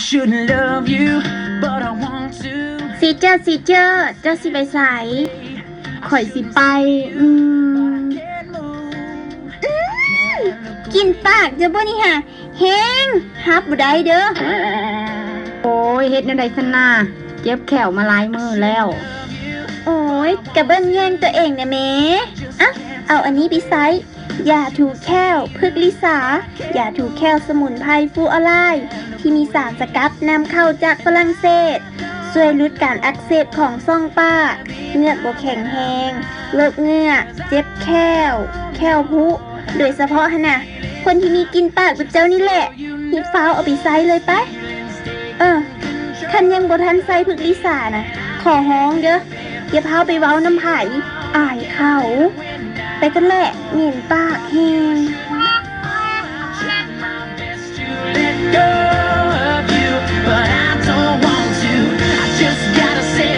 Shouldn't love you, but I want to. ຊີເຈີ ຊີເຈີ ເຈົ້າຊິໄປໃສ? ຂ້ອຍຊິໄປ ອືມ ອືມ ກິ່ນປາກເຈົ້າບໍ່ນີ້ຫາ ແຮງ ຮັບບໍ່ໄດ້ເດີ້. ໂອ້ຍ ເຮັດແນວໃດຊັ້ນນາ ເຈັບແຂ້ວມາຫຼາຍມື້ແລ້ວ. ໂອ້ຍ ກະເບິ່ງແຍງຕົວເອງແດ່ແມ. ອ່ະ ເອົາອັນນີ້ໄປໃຊ້. ຢາຖູແຂ້ວ ພຶກລິສາ ຢາຖູແຂ້ວສະໝຸນໄພຟູອາລາຍ ທີ່ມີສານສະກັດນຳເຂົ້າຈາກຝຣັ່ງເສດ ຊ່ວຍຫຼຸດການອັກເສບຂອງຊ່ອງປາກ, ເງືອກບໍ່ແຂງແຮງ, ໂລກເງືອກ, ເຈັບແຂ້ວ, ແຂ້ວຜຸ, ໂດຍສະເພາະຫັ້ນນະ ຄົນທີ່ມີກິ່ນປາກແບບເຈົ້ານີ້ແຫຼະ ຮີບຟ້າວເອົາໄປໃຊ້ເລີຍໄປ. ເອີ ຄັນຍັງບໍ່ທັນໃຊ້ພຶກລິສານະ ຂໍຮ້ອງເດີ້ ຢ່າພາວໄປເວົ້ານຳໃຜ ອາຍເຂົາ. ໄປກັນແຫຼະ ເຫງປາກແຮງ. Let go of you, but I don't want to. I just gotta say